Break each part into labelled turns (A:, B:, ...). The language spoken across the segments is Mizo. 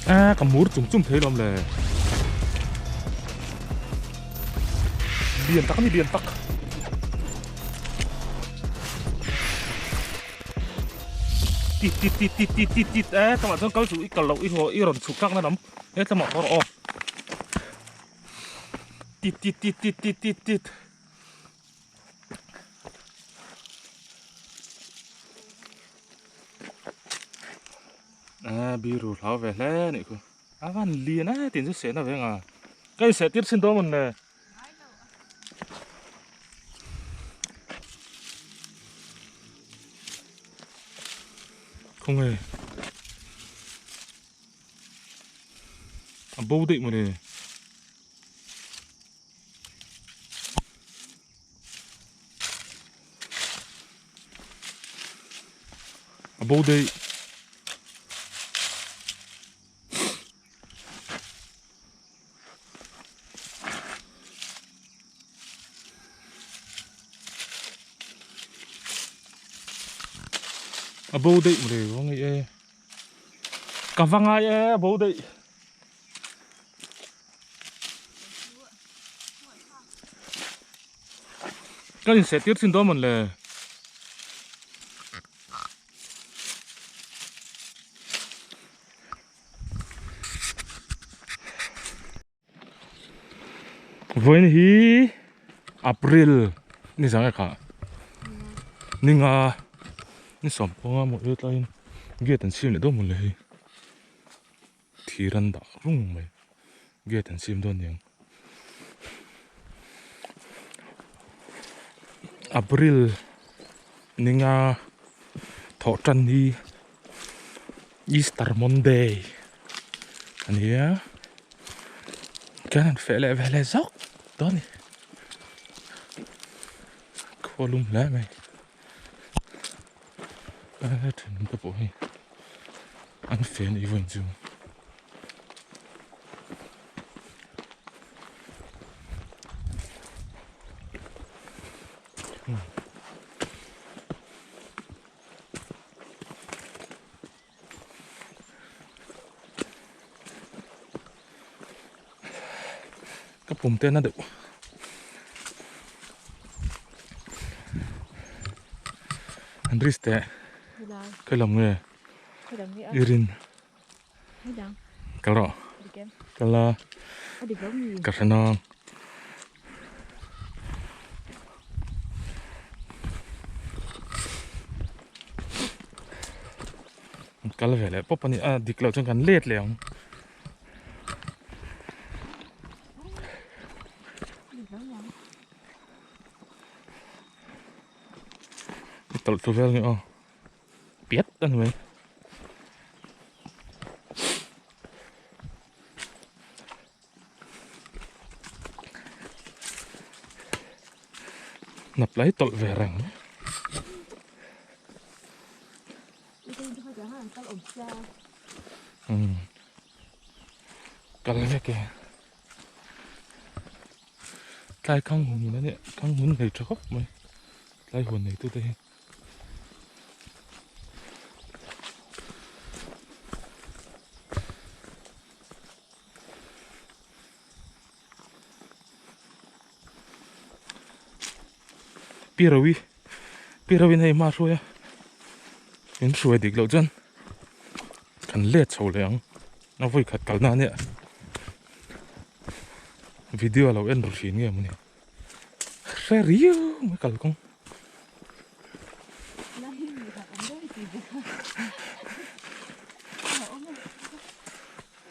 A: A ka mur chung chung thei lawm le. Lian tak ani lian tak. Tit tit tit tit tit tit tit e tlangah chuan kal chu i kal loh i haw i rawn chhuk tlak na lam he tlangah haw rawh aw. Tit tit tit tit tit tit tit. A biru hlau ve hle a nih khu a van lian a tin chu sehna ve anga ka in seh tir chhin dawn mawn le khawnge a bo daih mawle. A bo daih. A bo daih mawle ka ngai e. Ka va ngai e a bo daih. Ka inseh tir thin dawn mawn le. Vawiin hi April ni zang e kha ni nga ni sawmpanga maw tlaiin gate an siam leh dawn mawn le hei. Thir an dah rung mai gate an siam dawn niang April ninga thawh tan hi Easter Monday a ni a chuan an feh leh ve leh zawk dawn a ni khua lum hle mai a then te pawh hei. An fe ni vawiin chu. Ka pum te na deuh. An risk teh. Khawi lam nge? I rin. Kal rawh. Kal a. Ka hre nang. Kal ve leh pawp a ni a dik loh chuan kan let leh ang. I tawlh thlu vel nge aw. Piat a ni mai. Nap lai tawlh ve reng. Umm kal vek e. Tlai khang hun a nia khang hun nei tha khawp mai tlai huan nei tute hi. Pi Rawi Pi Rawi'n hei hma a hruai a min hruai dik loh chuan kan let chho leh ang a vawi khat kalna ania video a lo en ru thin nge mawni hre riau mai kalkawng.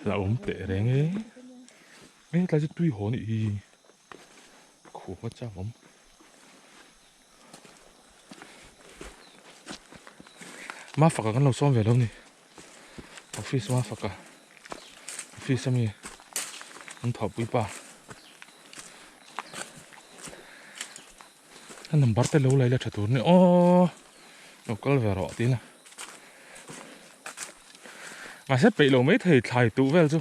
A: La awm teh reng e hetlai chu tui haw anih hi khup a chak awm mafaka kan lo sawm ve lo ni office mafaka office ami an thawhpui pa a number te lo la ila tha tur a ni aw lo kal ve rawh tiin a mahse peih lo mai thei thlai tuh vel chu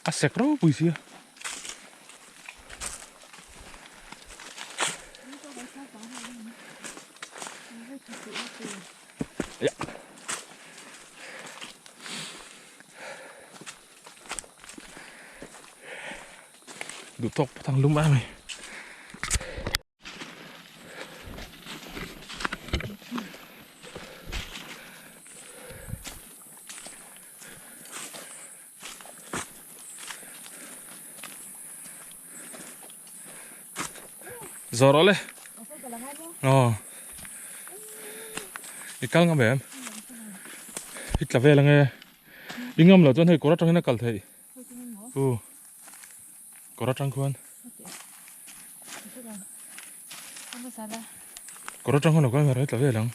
A: a sek ropui sia. Duhtawk phawt ang lum em mai. Zawh rawh le. Aw. I kal ngam em? I tla vel ange. I ngam lo chuan hei kawr atangin a kal theih. U. Kawr atang khuan. Kawr atang khuan lo kal mai tla vel ang.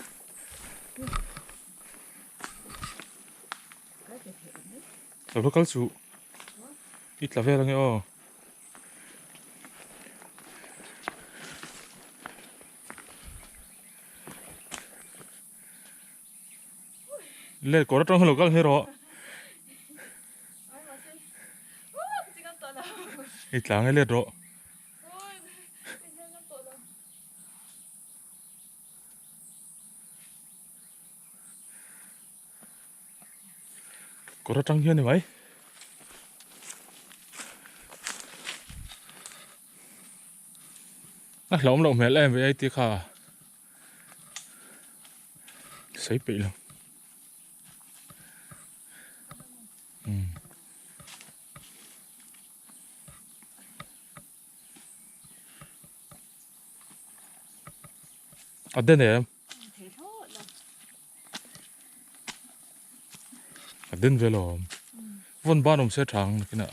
A: Lo va kal suh. I tla vel ange aw. Le kawr atang lo kal hi rawh. I tlang e let rawh. Kawr atang hian ni mai. A hlauhawm loh hmel em ve ai ti kha. Sawi peih lo. Hmm. A den em? A den vel awm. Vawn ban awm se tha ang nakinah.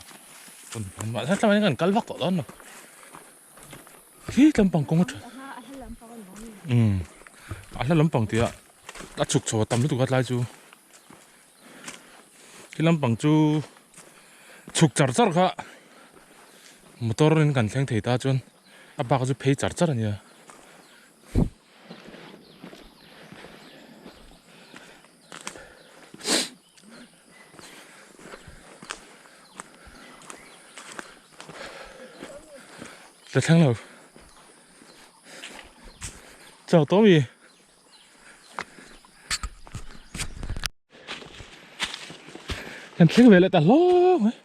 A: Vawn ban mah se tlangin kan kal vak tawh dawn lo. Khi tlampang kawng a tha. Umm a hla lampang tih ah a chhuk chho a tam lutuk a tlai chu. Khi lampang chu chhuk char char kha motor in kan thleng thei ta chuan a bak chu phei char char a nia. La thleng lo chau tawh mi kan thleng ve leh ta hlawm mai.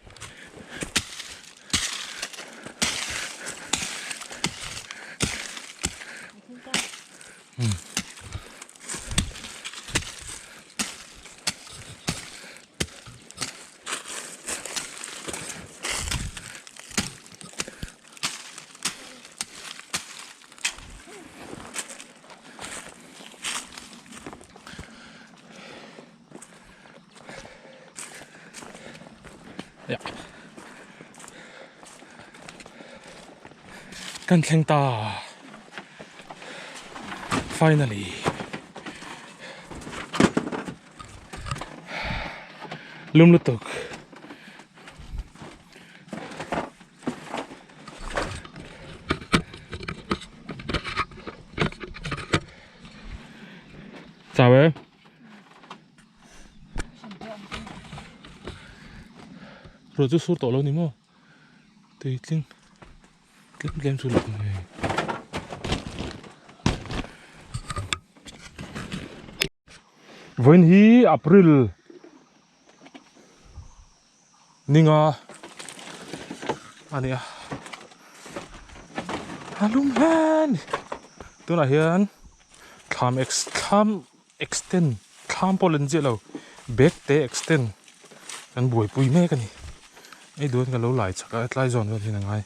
A: Kan thleng ta finally lum lutuk. Chau em. Ruah chu sur tawh lo ni maw? Tui tling tlem tlem chu lo ni. Vawiin hi April ninga a ni a a lum hle a ni tunah hian thlam ex thlam extend thlam pawh la ni chiah lo bag te extend kan buaipui mek a ni ei duan ka lo lai chak a tlai zawn vel hian a ngai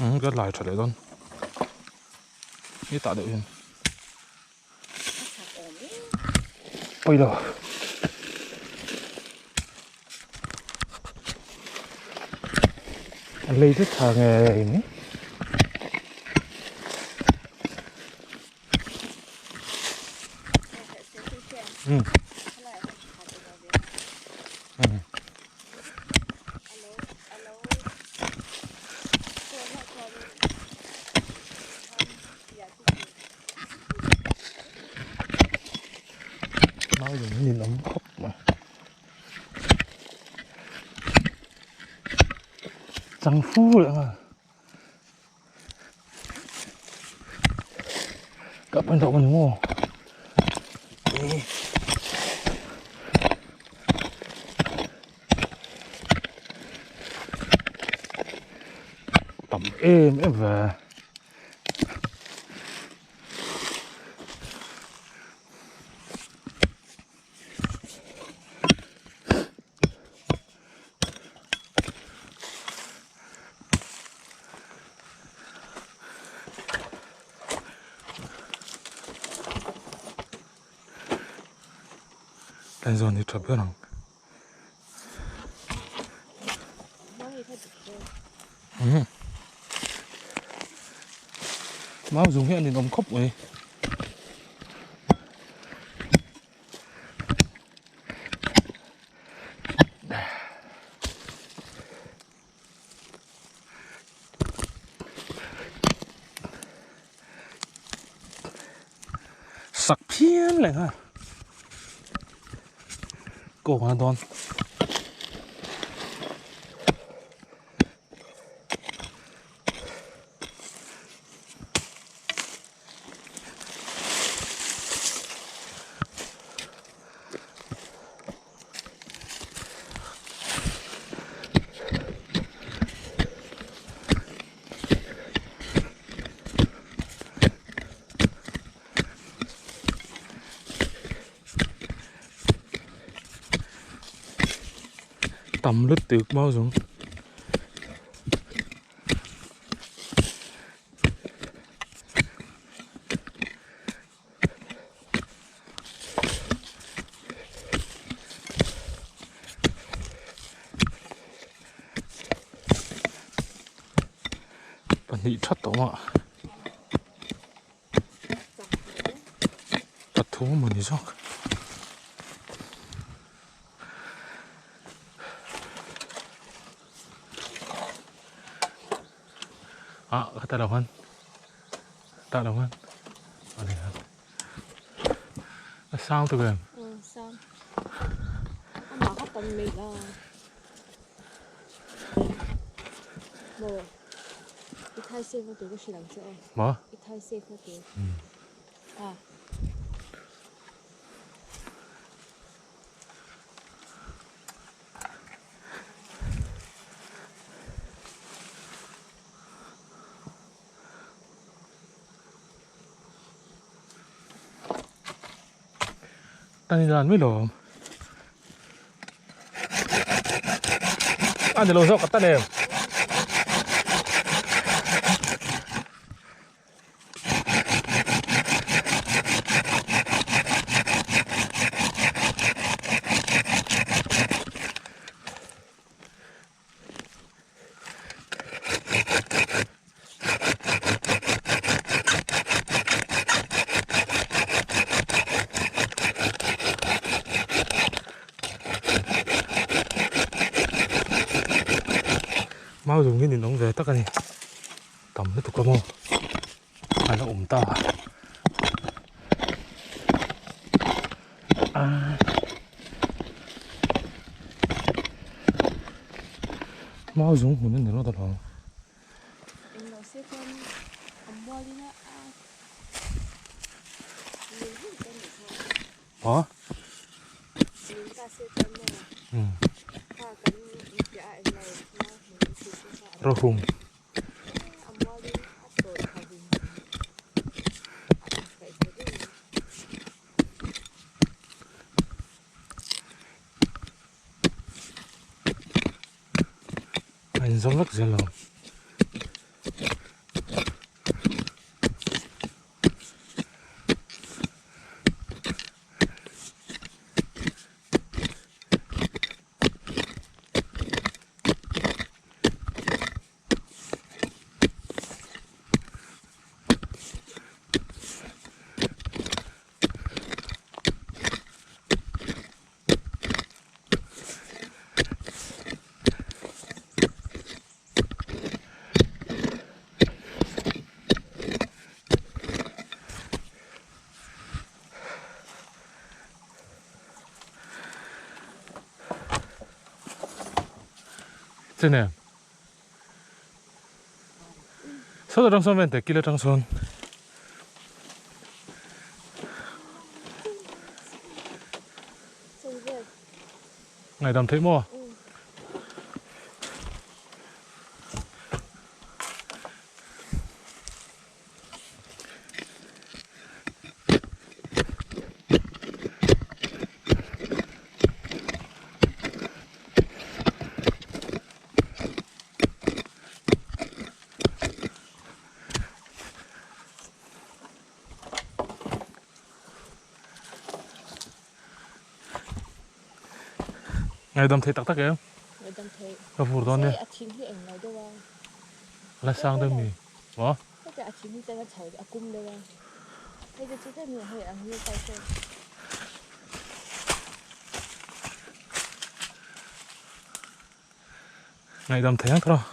A: umm ka lai tha leh dawn hetah deuh hian. Pawi lo. A lei chu tha nge in. Hmm. Hmm. Nau in nin awm khawp mai chang fu leh nghal ka pan tawh ni maw em em ve. Tlai zawn hi tha ber ang. Mau zung hi a ninawm khawp mai. Sak phian leh nghal kawng a dawn. Tam lutuk mau zawng. Pahnih that tawh a pathum a ni zawk. Ah ka ta lo khan ta lo khan a ni khan a sang tuk em
B: sang amah kha tam mai la mo i thai safe na tur ka hrilh ang che aw
A: ma
B: i thai safe na tur ah
A: Tani dan mai lo a ni lo zawk ka tan em. Mau zung hi ninawm ve tak a ni. Tam lutuk a maw a la awm ta a mau zung hmun a ni rawt alawm. Hah? Rawhum. A inzawm vek zel lo. Chennai. Saw atang sawn ven teh kil atang sawn. Ngaihdam theih maw? Ngaidam thei tak tak em?
B: Ngaidam thei.
A: Ka vur dawn nia.
B: A thing hi eng lo deuh a.
A: La sang deuh mi. Maw?
B: Heta a thing hi chuan a chho a kum deuh a. Hei te chu tlem in hei ang hi kai sawn.
A: Ngaihdam thei ang tawh.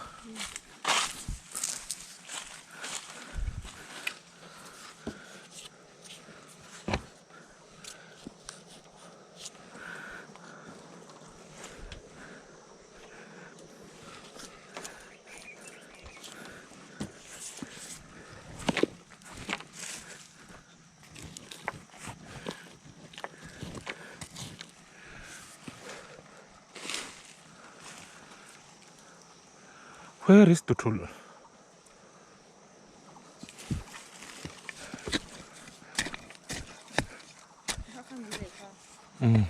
A: Where is Tutul? Um.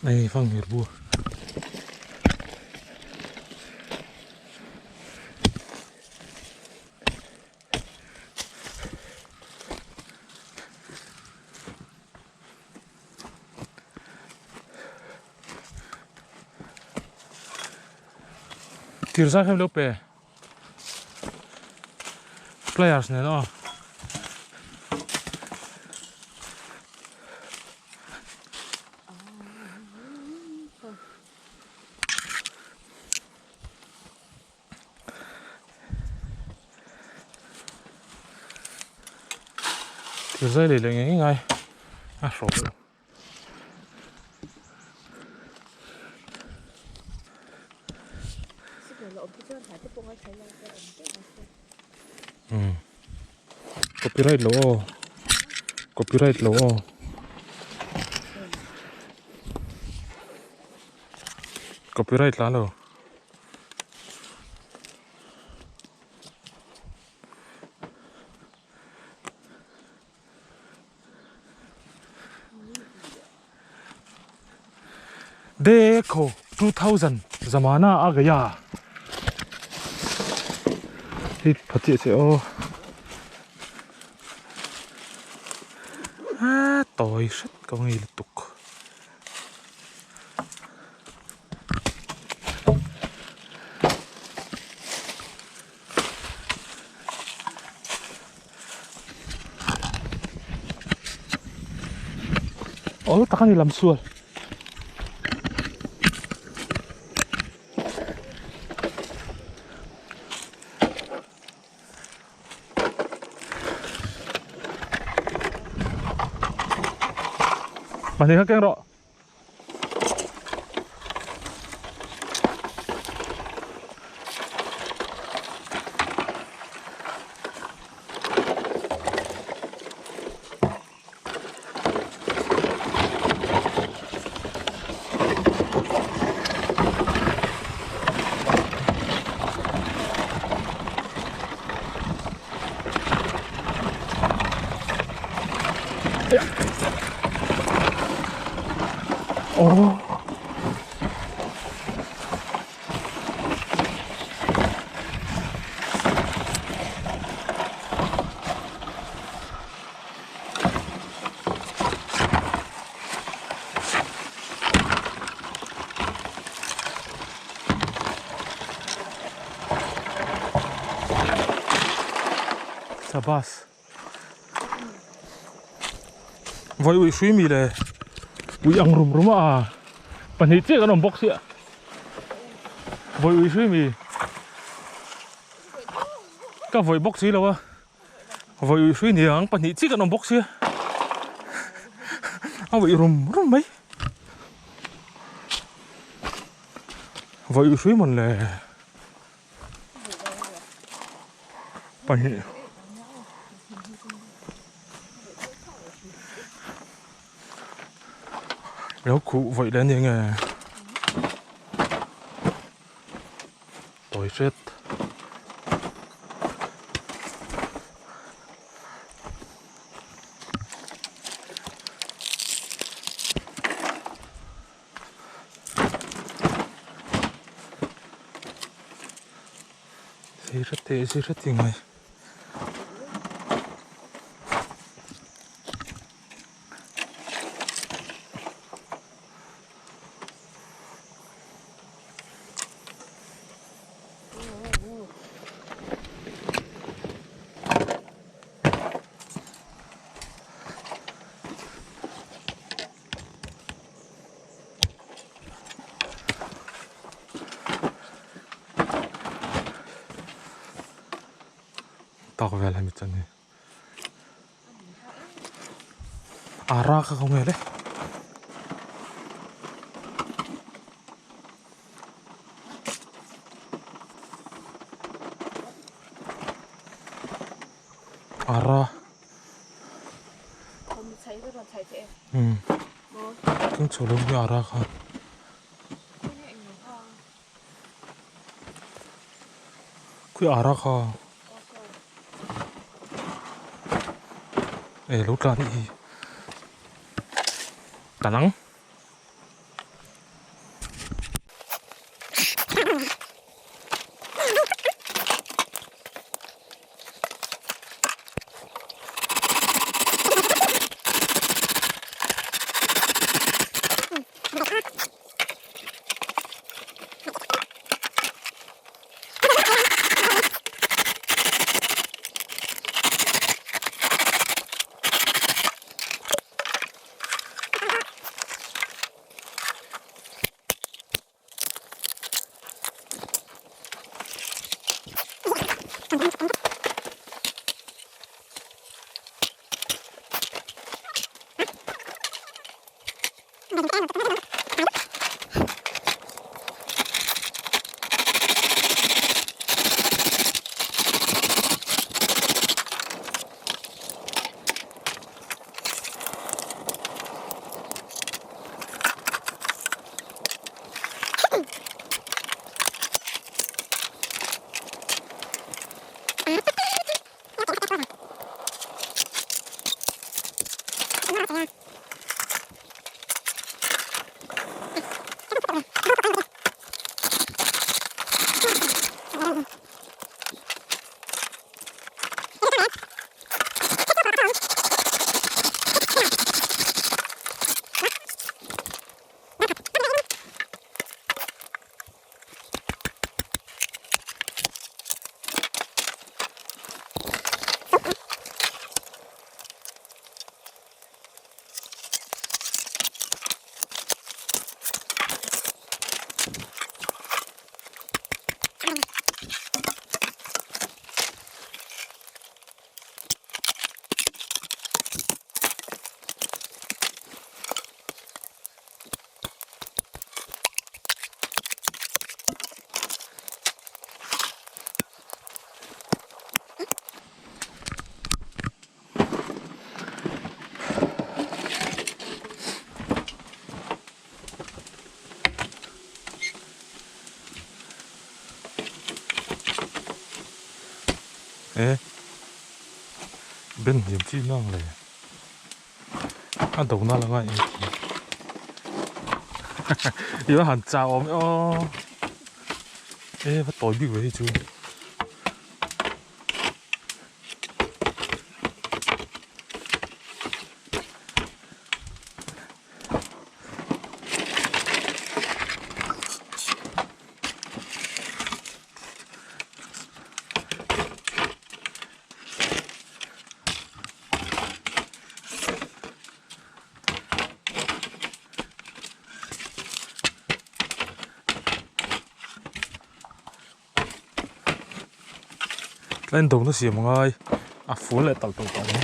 A: Này phong hiệp bùa Tir zai khem lo pe players nen aw Thir zai leh leh ngei ngai a hrawk deuh. Copyright lo aw copyright lo aw. Copyright la lo. Dekho 2000 zamana a gaya hi phachi che o a toi hret ka ngei lutuk. Awl tak a ni lam sual. Pahnih kha keng rawh. Oh. Sabas. Voi ui hrui mi le ui ang rum rum a pahnih chiah kan awm bawk sia voi ui hrui mi ka voi bawk si lo a voi ui hrui ni ang pahnih chiah kan awm bawk sia a ui rum rum mai voi ui hrui mawn le. Pahnih Lo khuh vawih leh a ni ang e. Tawi hret. Sei hret teh sei hret tih ngai. Tak vel hemi chuan hei ara kha ka hmu le. Ara. Um keng chho lo hi ara kha. Khawi ara kha e lo tla anih hi ta nang. E ben hniam chi nang le a do na langa e i va han chau awm e aw e va tawi bik ve hi chu. Tlai in dawhna siam a ngai a fual leh talh tawh tawh ang.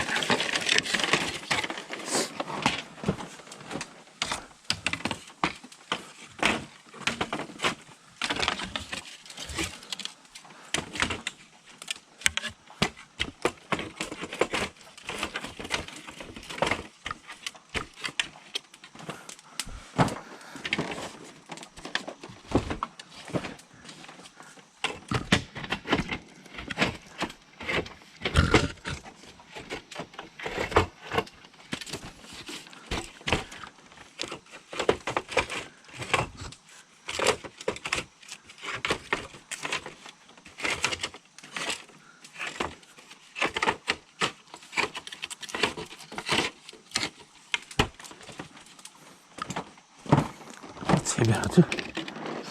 A: ber chu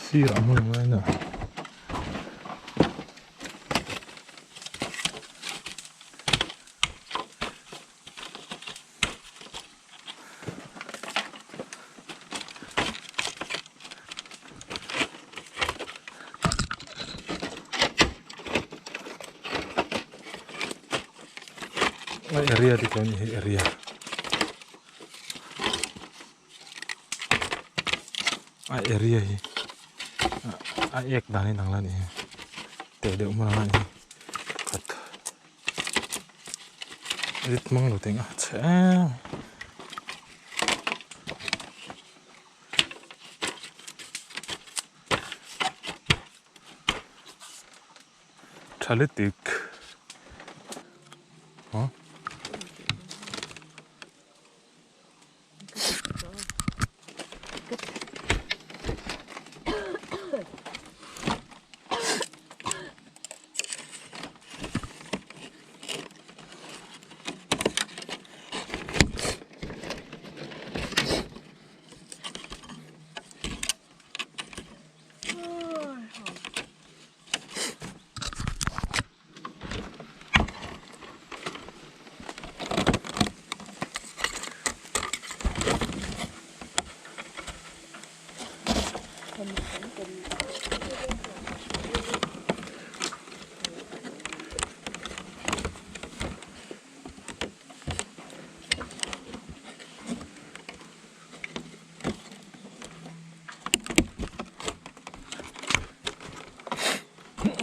A: sir ang hmun ang a. Area te chuan hei area a area hi a ek dan in ang la ni hi teh deuh hmun ang la ni hi khat rit mang lo teng a chhe em. Tha lutuk. Huh?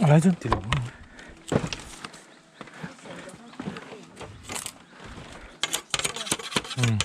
A: A lai chuan ti lo ang. Hmm.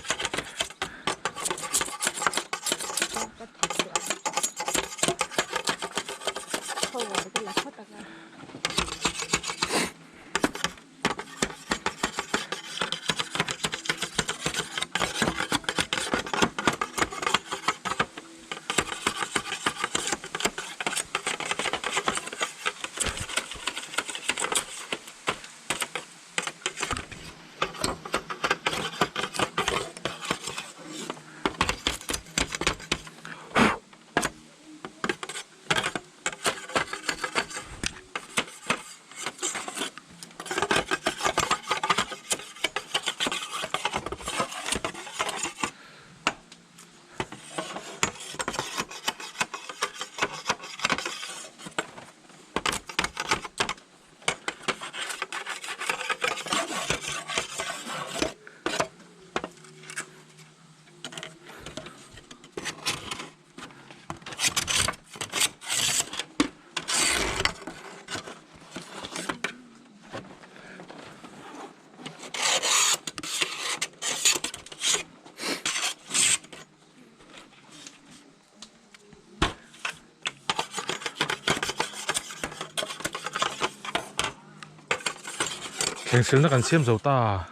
A: Thleng silna kan siam zo ta.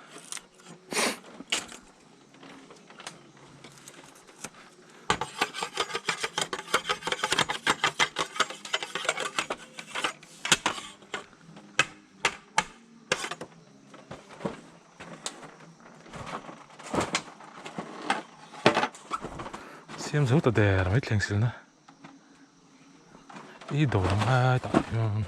A: Siam zo ta der mai thleng silna i dawr ang lai tah hian.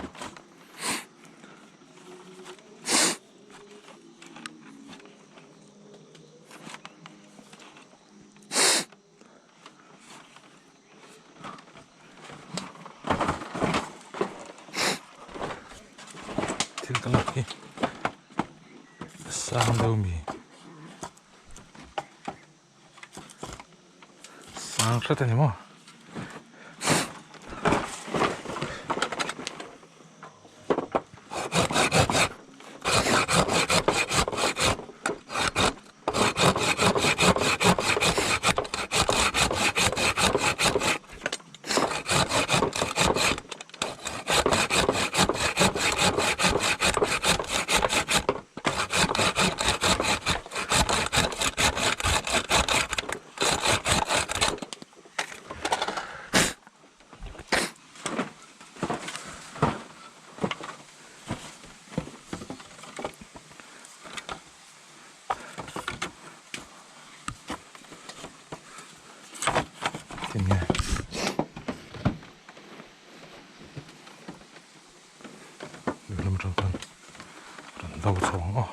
A: Thil ka lak hi sang deuh mi sang hret a ni maw. Tinge. Lo chho ang aw.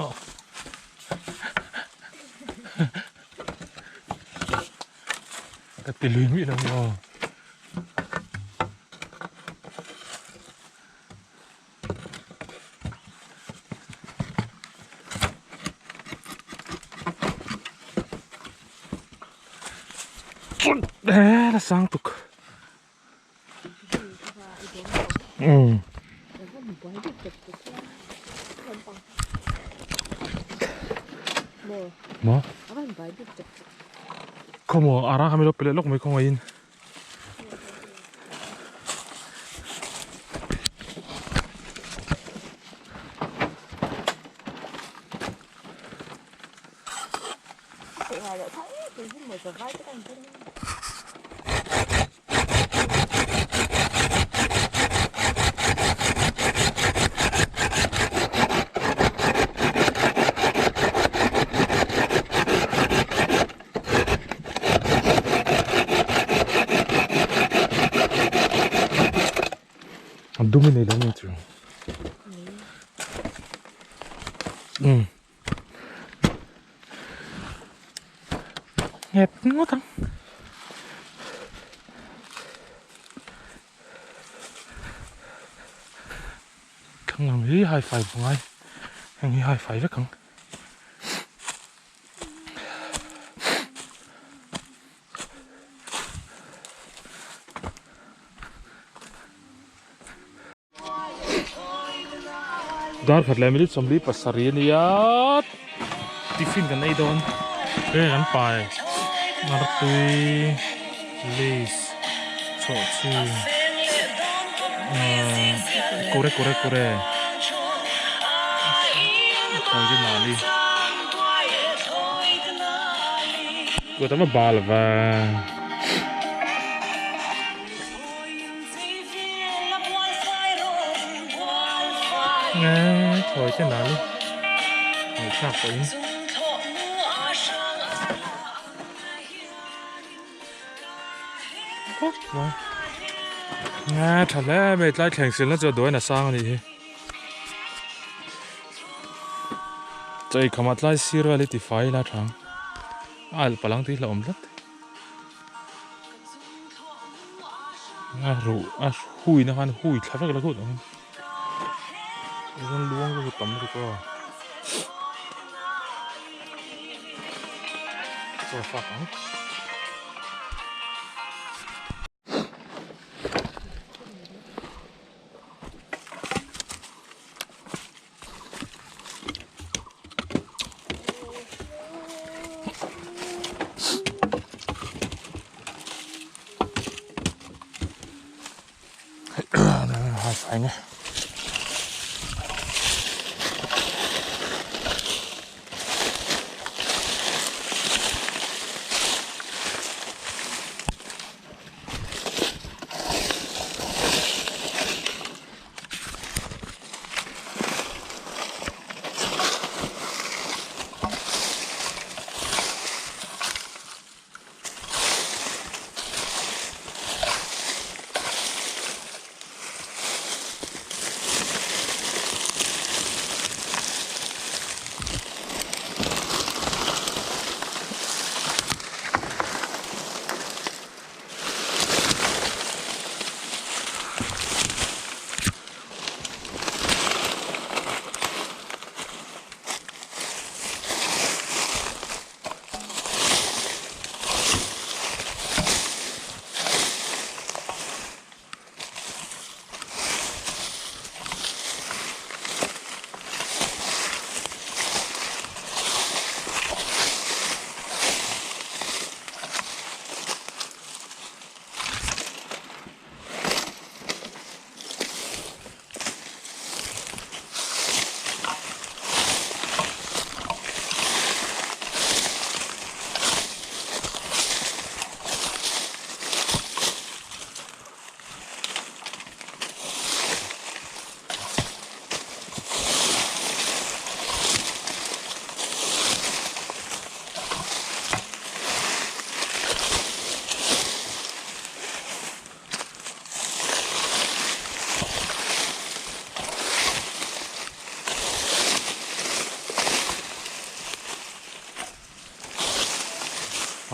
A: Oh. Ka ti lui mi lo maw. Eh, la sang tuk. Ừ. Mo? Como ara kami lo pele lok mai kong ain. Dumi nei lo ni chu. Ngep ngawt ang. Thlang lam hi hai fai bawk ngai. Heng hi hai fai vek ang. Dar khat leh minute 47 a nia tiffin kan ei dawn heng kan pai artui lace chawhchhi ahh kawre kawre kawre khawi te nali kawt a va bal va. Thawi te nal i ngaihthlak pawhin khawp mai a tha hle mai tlai thleng silna chu a duain a sang a nih hi chei khamah tlai sir vel hi tifai ila tha ang a alh palh ang tih hi hlauhawm tlat. A ruh a hui na khan hui thla vek la khut ang chuan luang te chu tam lutuk a chaw fak ang.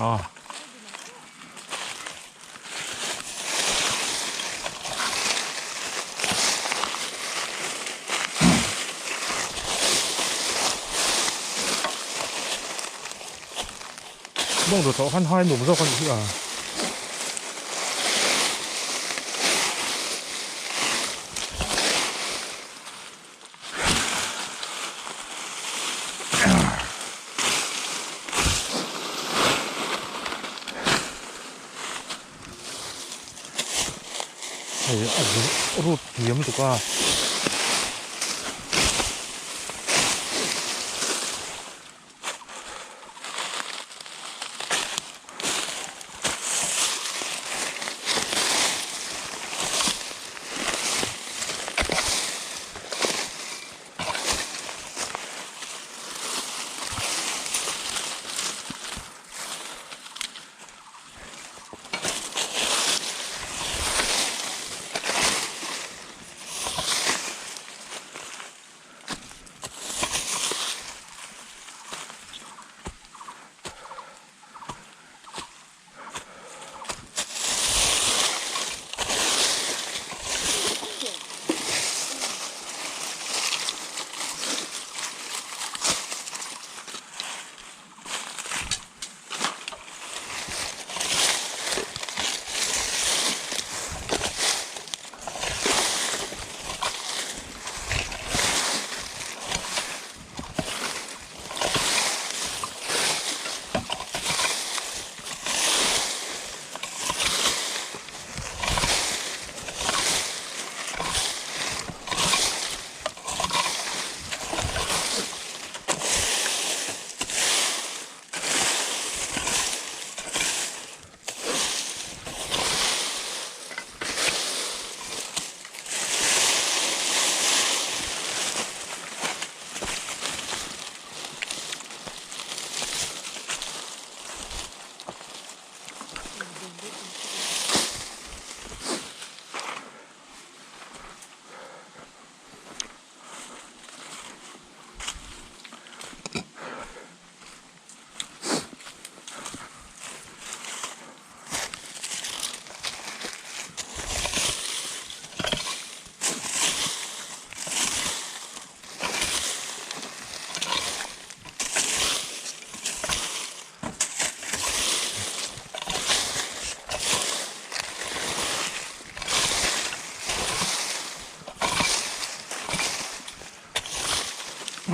A: a. Bawng dawt ah khan hai nuam zawk a nih hi a. Hei a rut hniam lutuk a.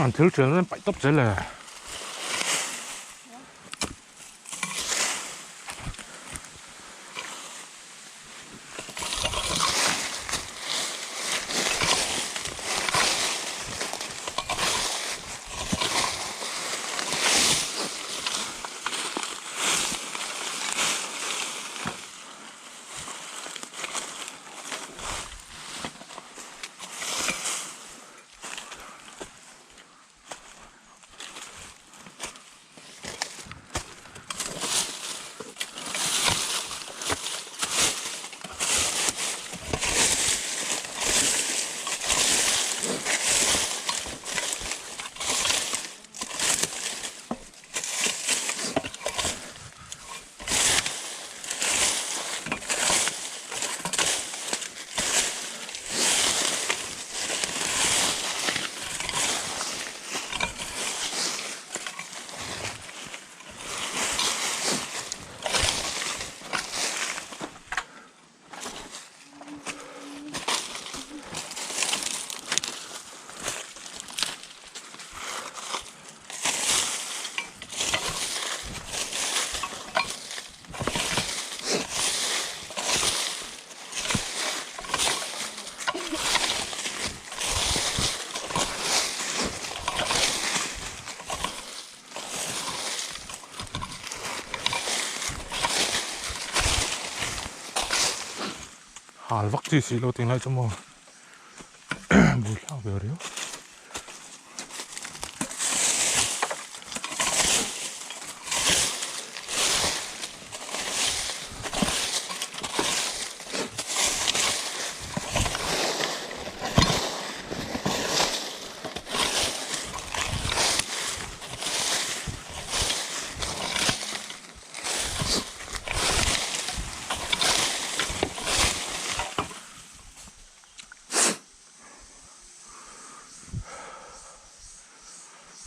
A: An thil thian an paih tawp zel e. Hal vak chi si lo ting lai chu maw bui hlak ve riau.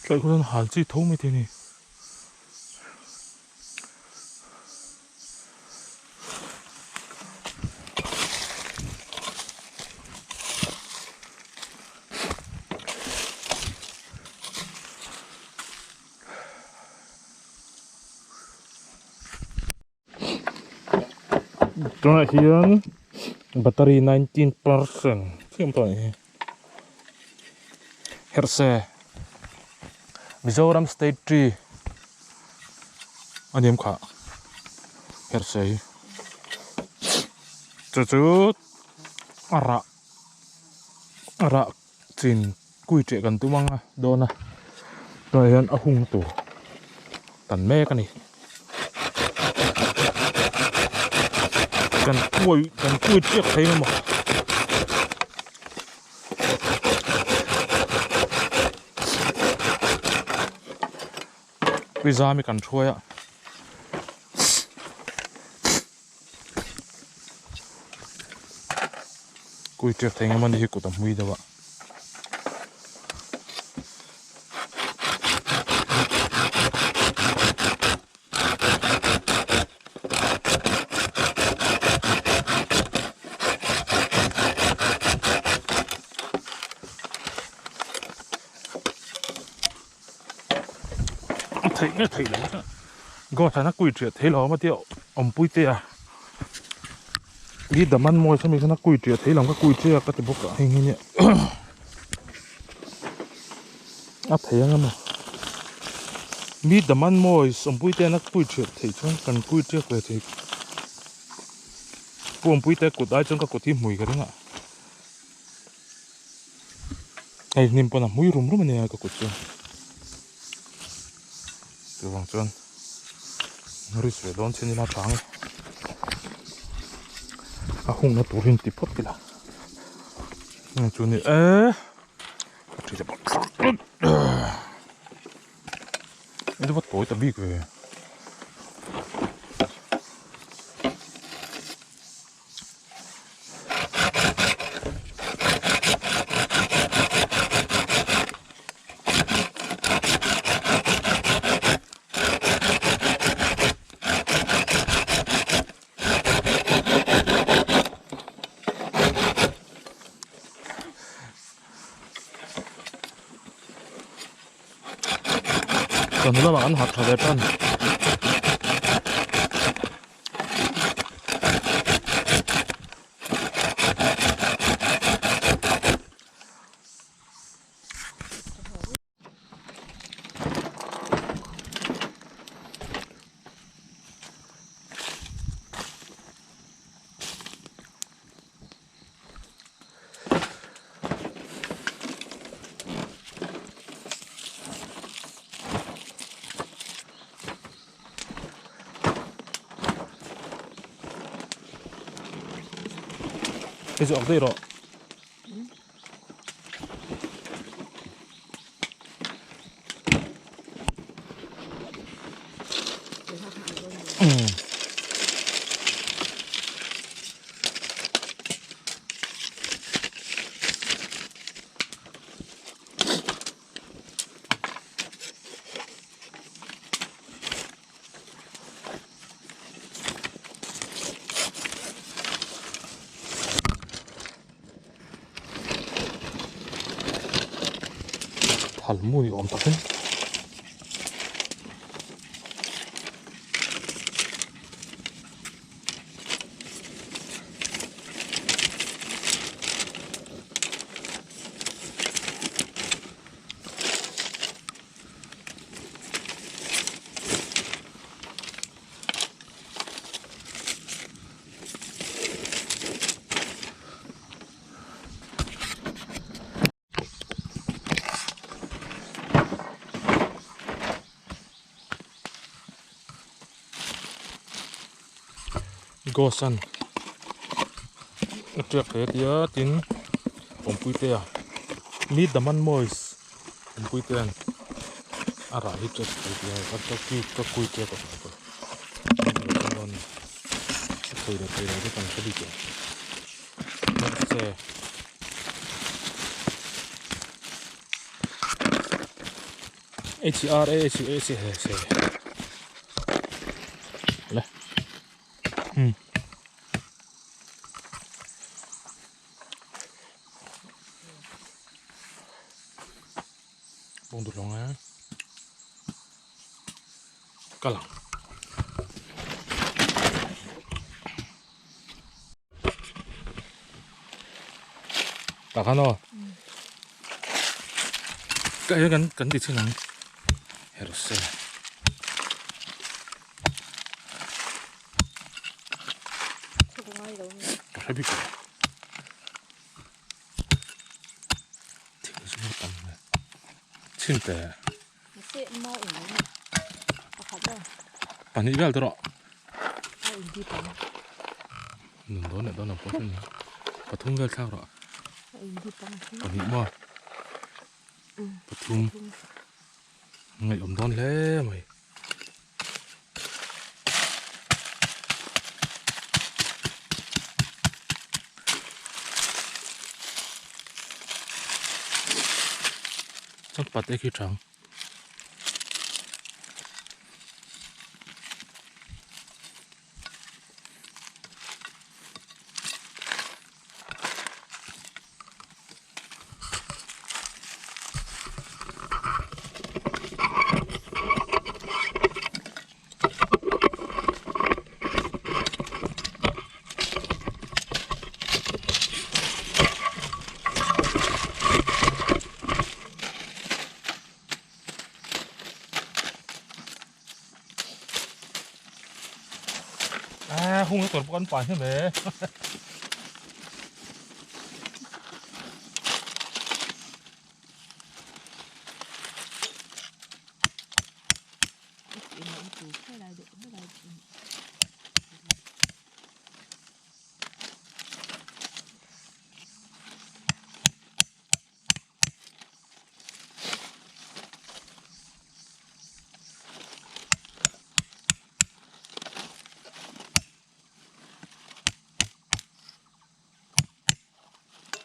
A: Tlai khuan hal chi tho mai thei a ni. Tunah hian battery 19% chiam tawh a nih hi herhse Mizoram state tree a niam khah herhse hi chu chu a rah a rah chin kui ṭeh kan tum ang a dawn a tunah hian a hung tur tan mek a ni kan kui kan kui ṭiak thei emaw kui zam hi kan hruai a. Kui ṭiak thei eng emawni hi kut a hmui deuh a. A theih nge theih lo a ghost an a kui ṭiah thei lo a tia awmpui te a i daman mawi sawmi khan a kui ṭiah thei lo ka kui ṭiak ka ti bawk a hei hi nia a thei ang emaw mi daman mawi awmpui te an a kui ṭiah theih chuan kan kui ṭiak ve thei pu awmpui te kut ai chuan ka kut hi hmui ka ring a. Hei hnim pawn a hmui rum rum a nia ka kut chu chuvang chuan risk ve dawn chin ila tha ang e a hungna tur hi inti phawt ila chu ni e ka ṭhi leh bawk Ilo va tawi ta bik ve. Chawhnu lamah an harh tha ve tan. Hei chu ak daih rawh. Thal mu ni awm tak in. Ghost an a tiak hle tia tin awmpui te a meet the man moist awmpui te an a rah hi tiak thei tia ka ka kui tiak a thei lo thei lo te kan hre bik lo. Mahse. H R A H U A C H le hmm bông đột lòng á ka lang tah khan aw ka hian kan kan ti chhin ang herse ka hre bik lo thing chu tam hle chhin teh. Pahnih vel tawh rawh. Nun dawn leh dawn ang pawh chu ni. Pathum vel thlak rawh. Pahnih maw? Pathum. Ngaihawm dawn hle mai. Chuan pate khi tha ang. À, hung nó tuột con phải thế mẹ.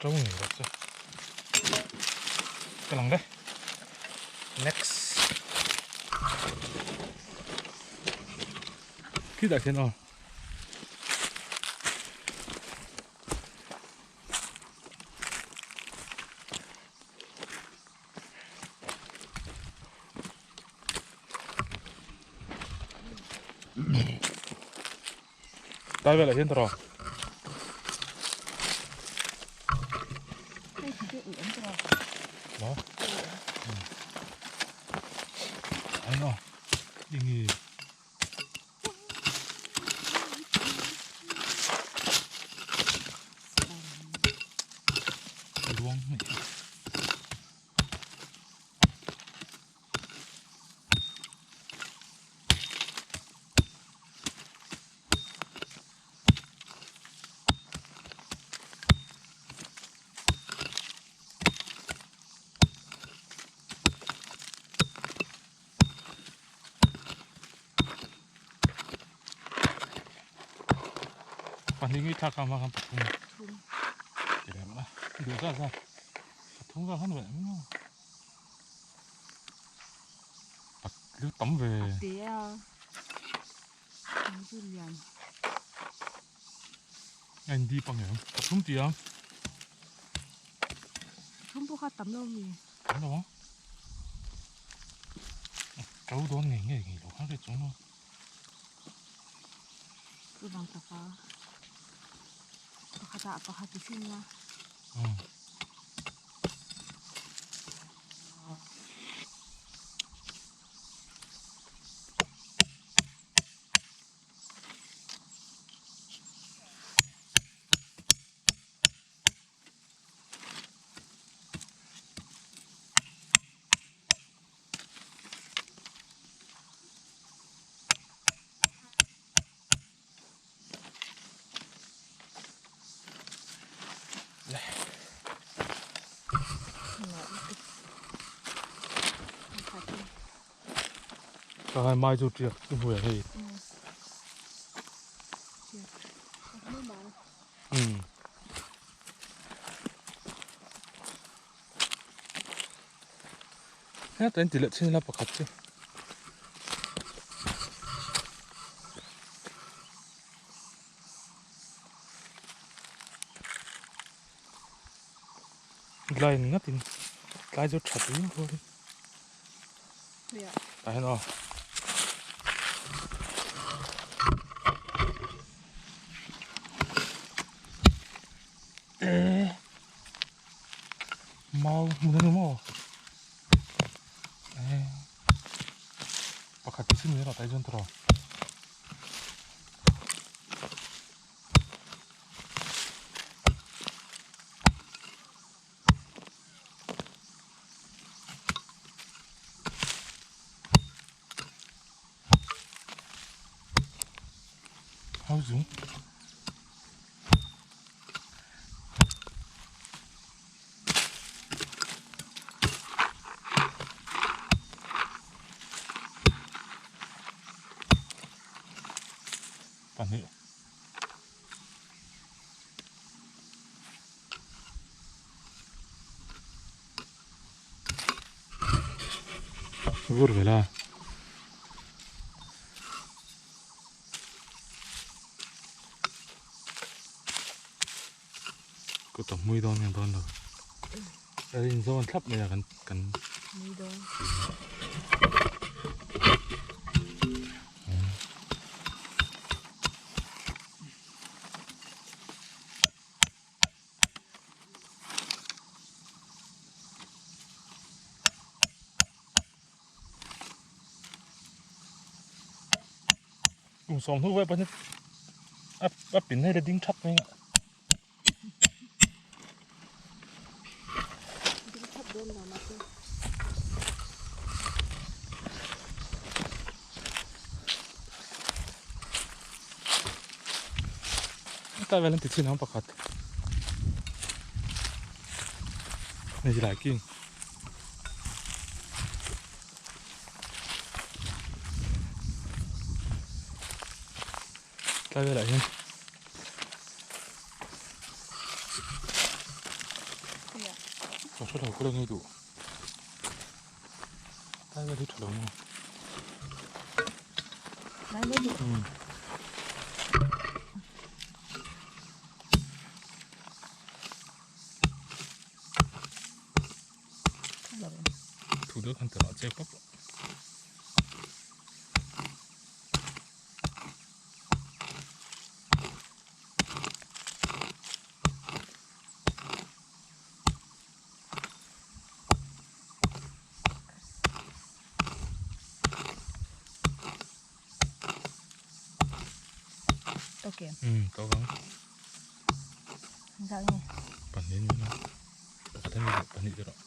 A: Trâu ngủ được chưa? Cái lòng đấy. Next. Khi đã trên rồi. Tai về lại trên rồi. Đó. Anh nó đi nghỉ. Luông này. Pahnih ngei thlak ang khan pathum ti rem a duh zat zat pathum vel khan velh maw pat lu tam ve a in dip ang em pathum ti ang
B: pathum pawh kha tam lo mi
A: tam lo ang to dawn ngei ngei ngei lo khan hriat chuang lo.
B: Chuvang taka pakhat ah pakhat i sin a.
A: Ka hai mai chu tiak chu hmuh hei. Heta in ti leh chin ila pakhat chu. Line ngatin tlai chu tha tui rualin. Tah hian aw. Eh. Mau hmun a ni maw? Eh. Pakhat ti chin mai erawh tah hi chuan tawrh. Hau zung. Pahnih. Vur vela. Ko ta mui dawn nge dawn lo. A in zawn thlap mai a kan kan
B: mui dawn.
A: Kum sawm hnu vel pawh a a pin hei la ding thap mai a.
B: Ding thap dawn lo mahse.
A: Ta vel an ti chin ang pakhat. Hei lai king. Tlai velah hian ka hre lo ka la ngei duh tlai vel hi tha lo maw umm. Thu deuh khan telh ah chek pawp. Um to vang. Pahnih ni na. Pakhat a ni pahnih te rawh.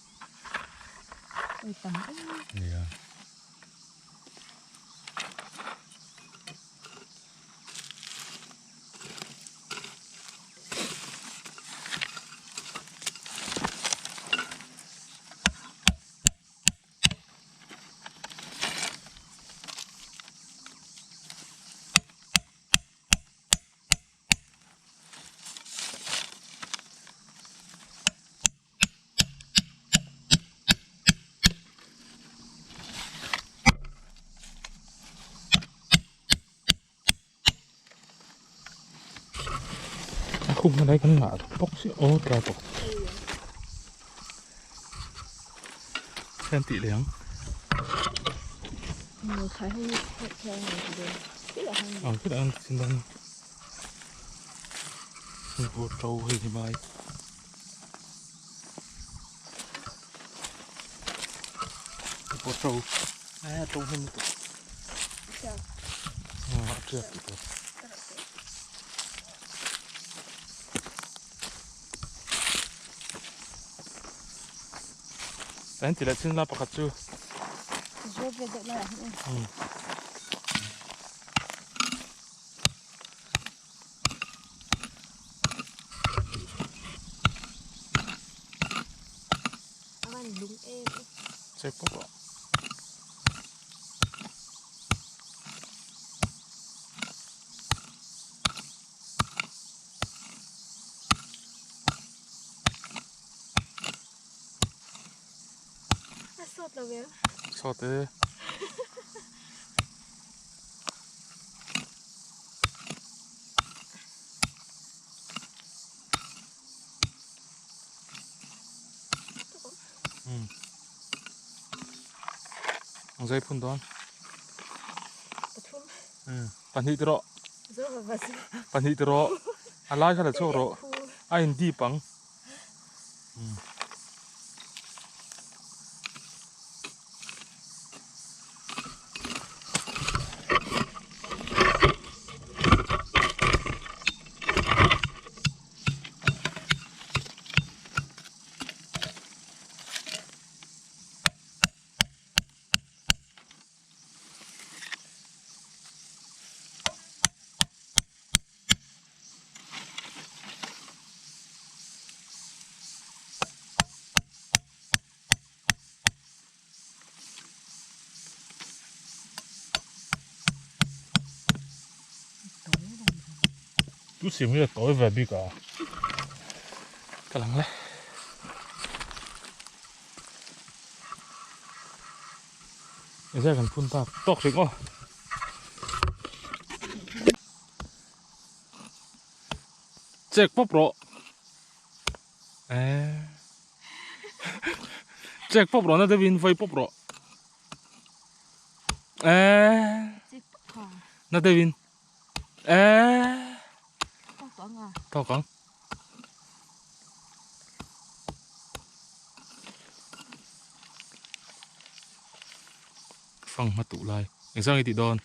B: Oi tam em.
A: Nia. A khum na lai kan ngah bawk si aw tlai bawk hian tih leh ang ang khitah an chin dawn hei pawh to hei ni mai hei pawh to a to hnem lutuk a tiak tih tur. An ti leh chin la pakhat chu. Check pawp a.
B: Sawt lo em?
A: Sawt e. Ang zai phun dawn.
B: Pathum.
A: Pahnih ti rawh. Pahnih ti rawh. A lai kha la chhuak rawh. A in dip ang. Tu sim hi a tawi ve bik a ka lang le. Ezai kan phun tak tawk hrik maw. Chek pawp rawh. Eh. Chek pawp rawh na deuhin vai pawp rawh. Eh. Na deuhin. Eh. Tawk ang. Fang hma tuh lai. Engzang i tih dawn?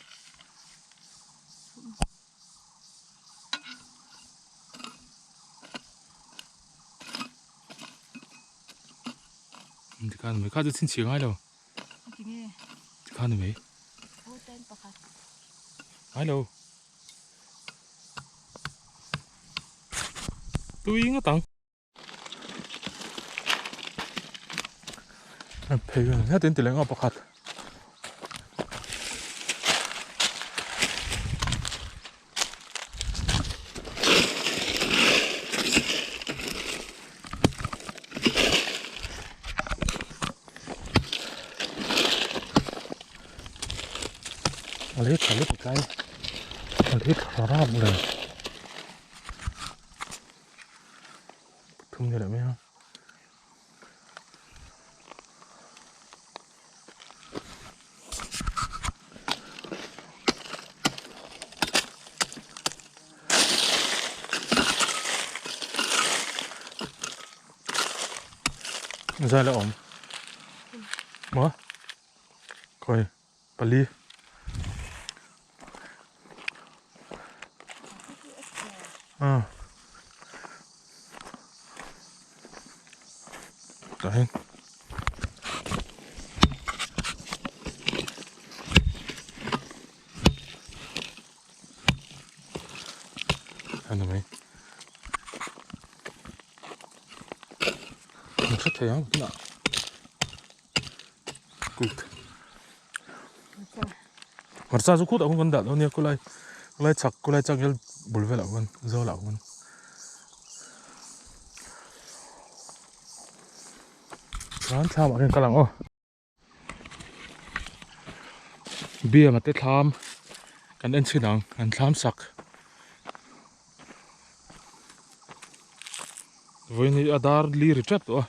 A: Tikhan mai kha chu chhinchhiah ngai lo. Tikhan ni mai. Ngai lo. Tui ngawt ang. Phei vel hiat in ti leh nghal pakhat. A lei tha lutuk tlai a lei tha rap le. Thum ni leh mai a. Zai la awm. Maw? Khawi pali. Ah. Tah hian. Ani mai. An hre thei ang tunah. Good. Hmarcha chu khutah khuan kan dah dawn nia khulai khulai chhak khulai changel bul velah khuan zawlah khuan. Chuan thlam ah khian kal ang aw. Bianga te thlam kan en chhin ang an thlam sak. Vawiin hi a dar li ri tep tawh a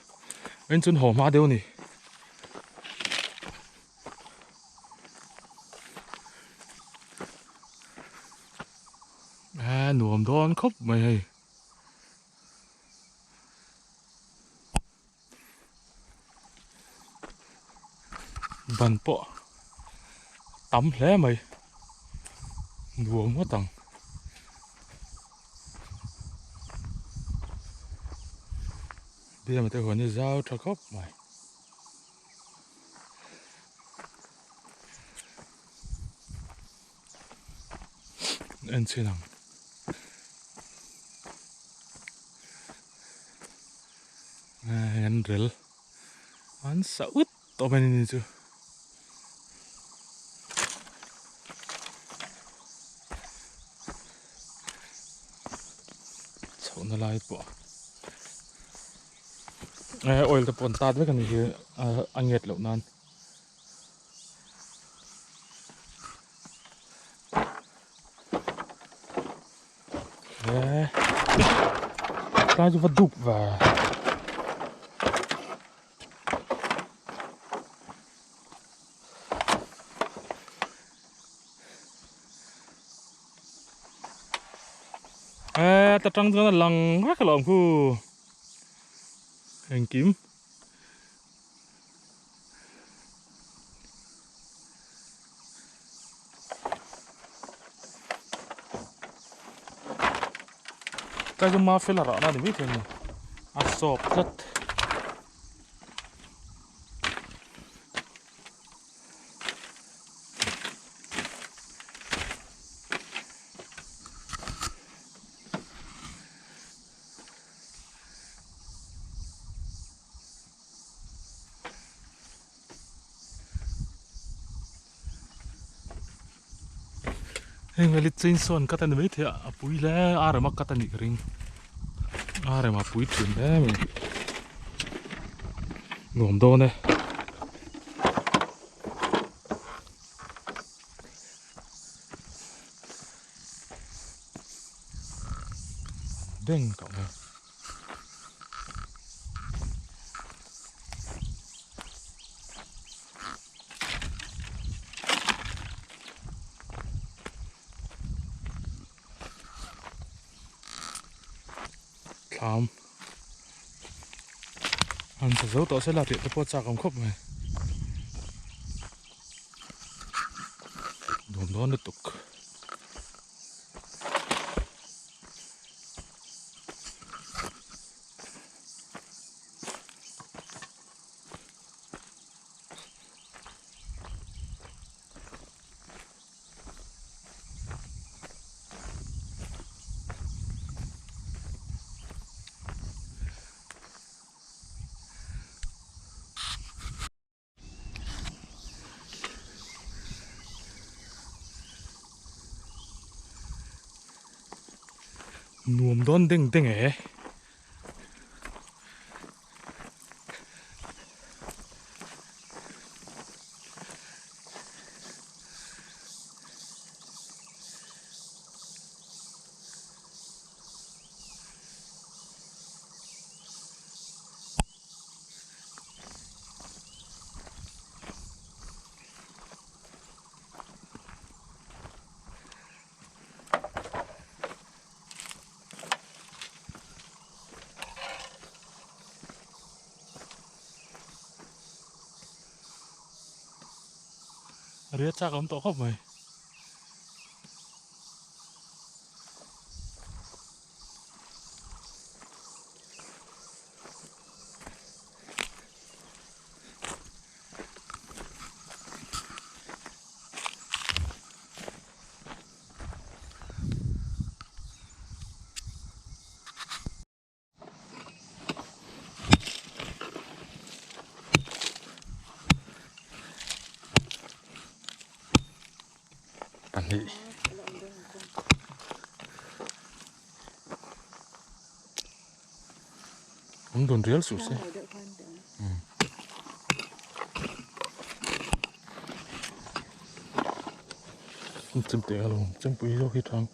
A: vawiin chuan haw hma deuh a ni. A nuam dawn khawp mai hei. Ban pawh tam hle mai nuam ngawt ang. Biama te huan hi zau tha khawp mai. En chhin ang. Hei an rel an sa ut tawh mai ni chu. Chhohna lai pawh eh oil te pawh an tat vek a ni hi a nget loh nan. Tlai chu va dup ve. Eee ta tang chuan a lang vek alawm khu engkim. Tlai chu mafel a rahna a ni maithei a ni a sawp tlat. Heng hmel hi chainsaw an cut a ni maithei a a pui hle a rem a cut a nih ka ring a rem a pui thin hle mai nuam dawn e. Beng tawh mai. Thlam an sa zo tawh sela tih te pawh a chak awm khawp mai nuam dawn lutuk. Nuam dawn deng deng e. Riat chak a awm tawh khawp mai. Pahnih. Awm dun rial suh se. Chemte a lo chempui zawk hi thang.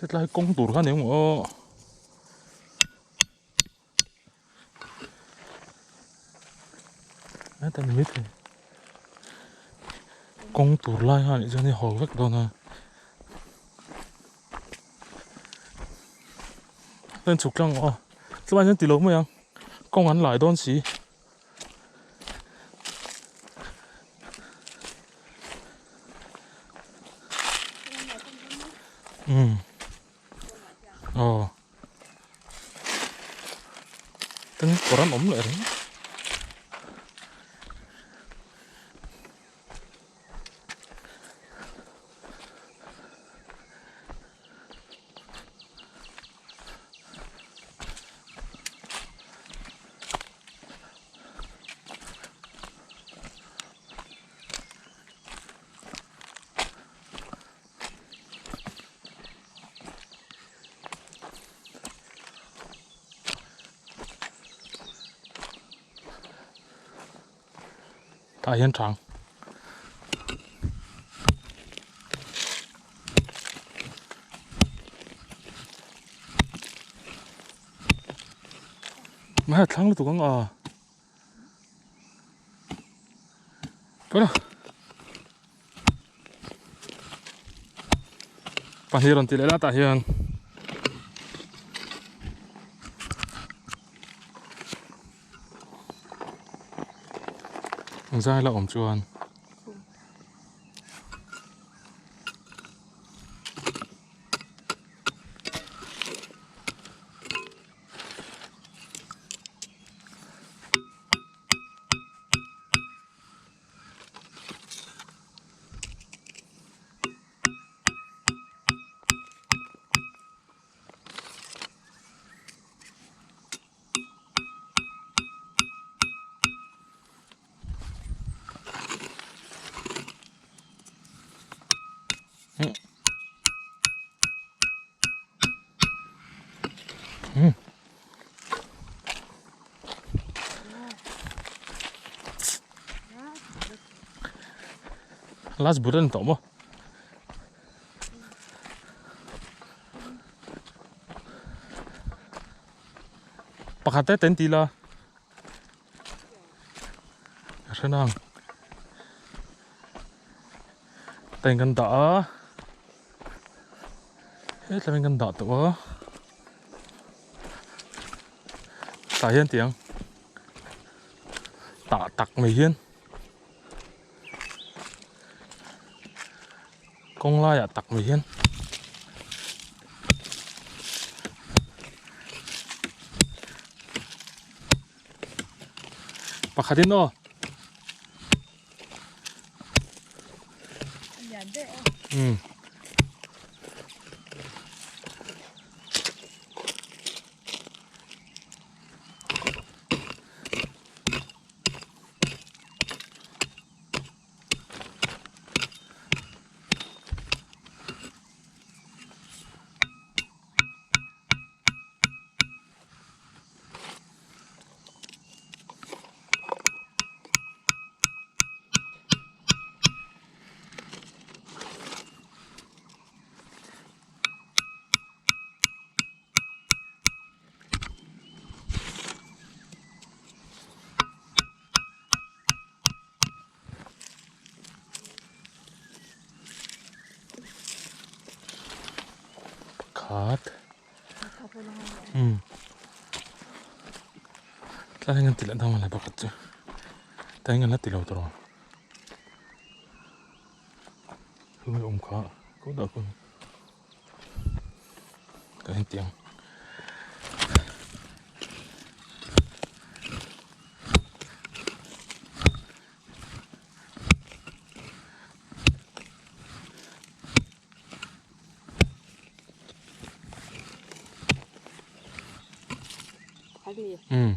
A: Hetlai kawng tur kha ni maw aw. Heta ni maithei kawng tur lai kha nih chuan i haw vek dawn a. Heng chhuk tlang aw chulaiah hian ti lo mai ang kawng an lai dawn si. Umm aw tin kawr an awm leh reng. Tah hian thang. Mai thlang lutuk ang a. Kala. Pahnih rawn ti leh la tah hian. Zai la awm chuan. Last bur a ni tawh maw? Pakhat te ten ti la. Ka hre nang. Teng kan dah a. Hetlaiin kan dah tawh a. Tah hian tiang tah tak mai hian kawng laiah tak mai hian pakhatin aw. Um. Pakhat. Um. Tlai ngan ti leh dang la pakhat chu. Tlai ngan la ti lo tawh. Hung awm kha ko dah kun. Ka en tiang. Um.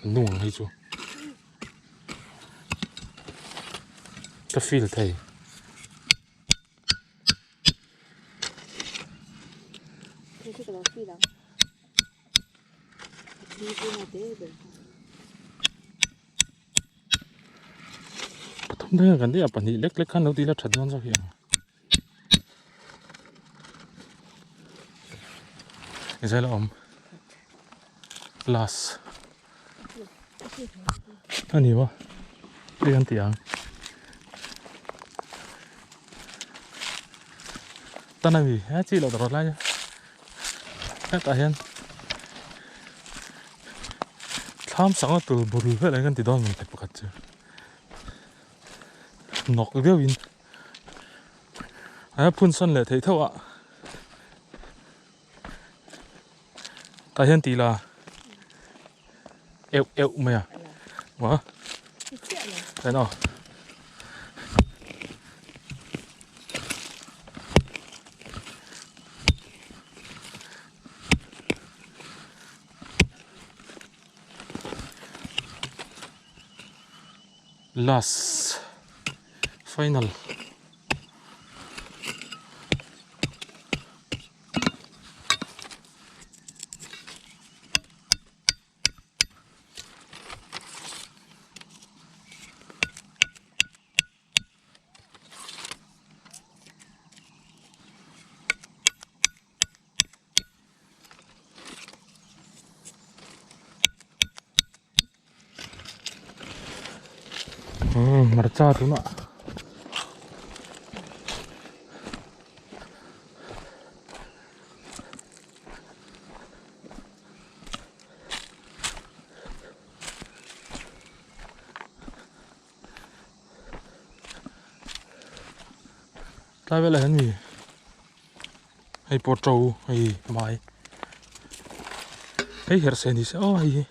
A: Nung ang hei chu. Ka feel thei. Pathum daih a kan tih a pahnih lek lek khan lo tih ila that dawn zawk hi ang. Zela awm last a ni maw hei kan tih ang tan a mi he chi loh ta rawt lai hetah hian thlam sanga tur bul vel ang kan ti dawn maw pakhat chu nawk deuhin. A phun sawn leh theih theuh a tah hian tih la euh euh mai a maw en aw last final. Hmarcha tunah Tlai velah hian mi hei pawh to hei mai hei herh se ni se aw hei hi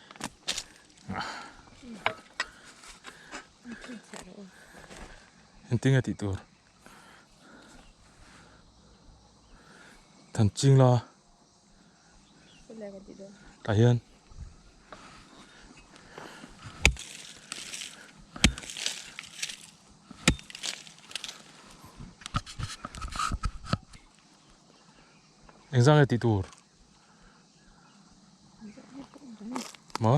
A: engtin nge tih tur than ching la tah hian. Engzah nge tih tur? Maw?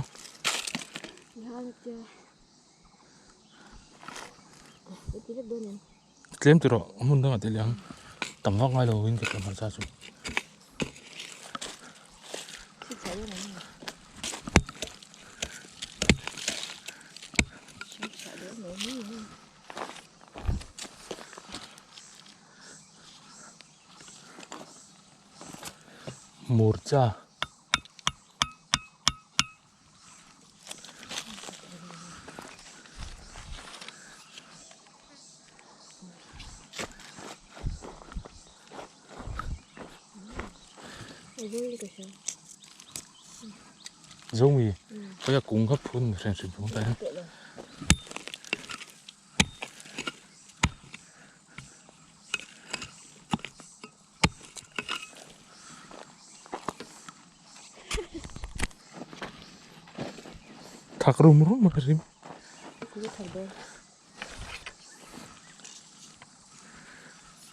A: Tlem ti rawh hmun dangah tih leh ang tam vak ngai lo in ka hria hmarcha chu. Murcha. Zomi kaya kung kha phun hran hrim phung ta hian. Thak rum rum a ka rim.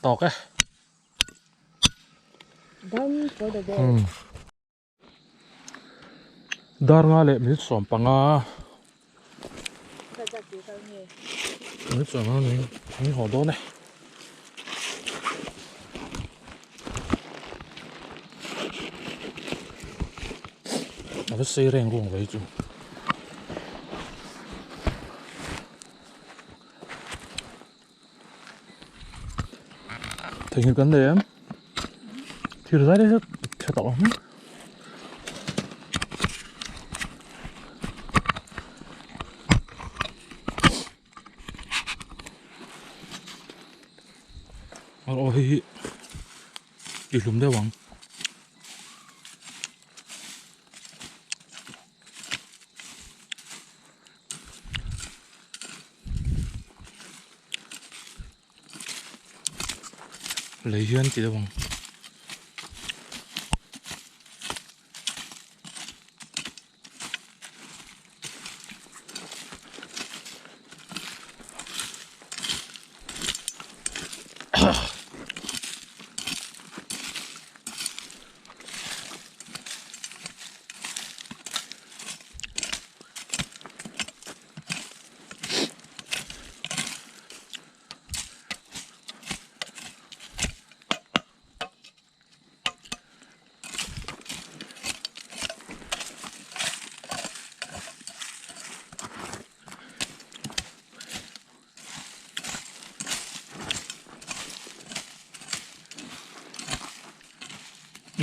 A: Tawk e.
B: Done for the day.
A: Dar nga leh minute 15. Minute 15 ni min haw dawn e. A va sei reng ruang ve hi chu. Theihnghilh kan nei em? Thir zai deuh tha tak ang. Aw hei hi i hlum deuh ang. Lei hian ti deuh ang.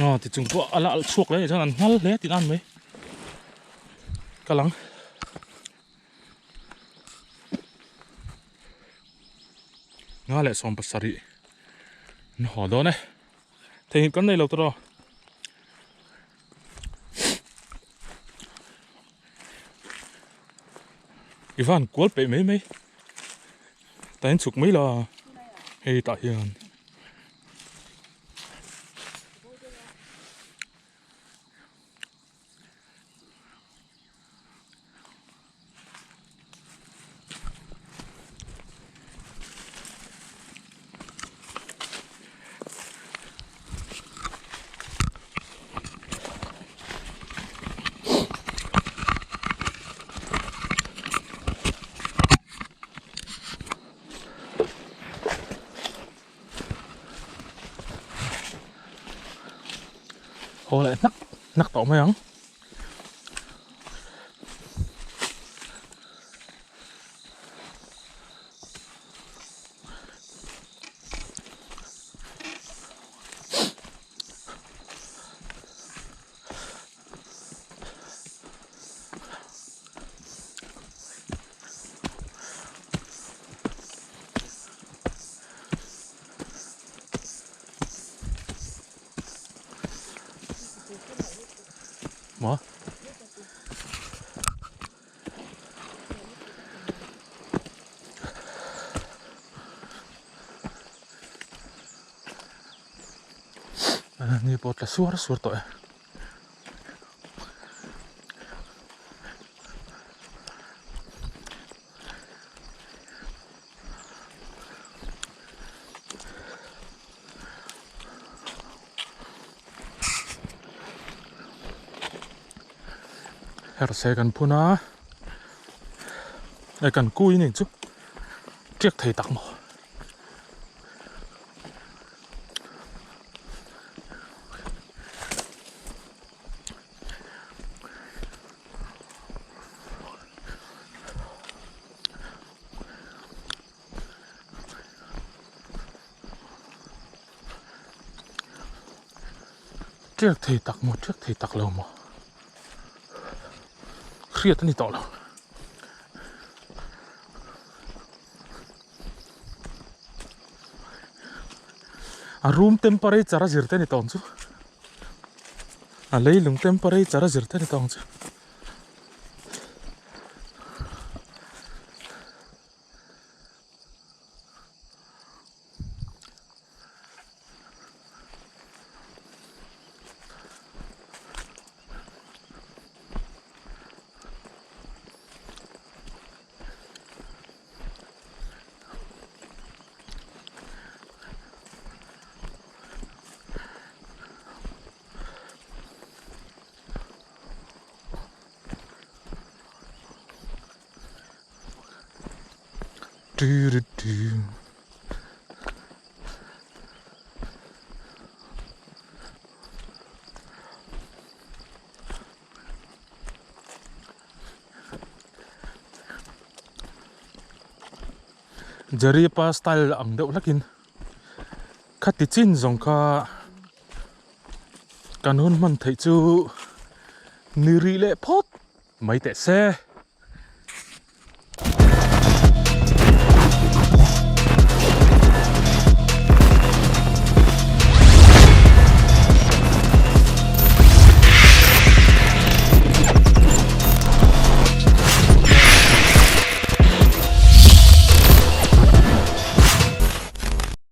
A: Aw ti chung pawh a la alh chhuak leh anih chuan an nghal hle tih nan mai ka lang. Nga leh 17 an haw dawn e theihnghilh kan nei lo tawh i van kual peih mai mai ta in chhuk mai la hei tah hian. Haw leh hnak hnak tawh mai ang. Maw? Ni pawh tla suar suar tawh e. Herse kan phun a e kan kui ni chu tiak thei tak maw. Tiak thei tak maw tiak thei tak lo maw hriat a ni tawh lo. A room temperature a zir te ni tawh ang chu a leilung temperature a zir te ni tawh ang chu. Jerry pa style ang deuh hlakin khati chin zawng kha kan hun hman theih chu ni rih leh phawt mai teh se.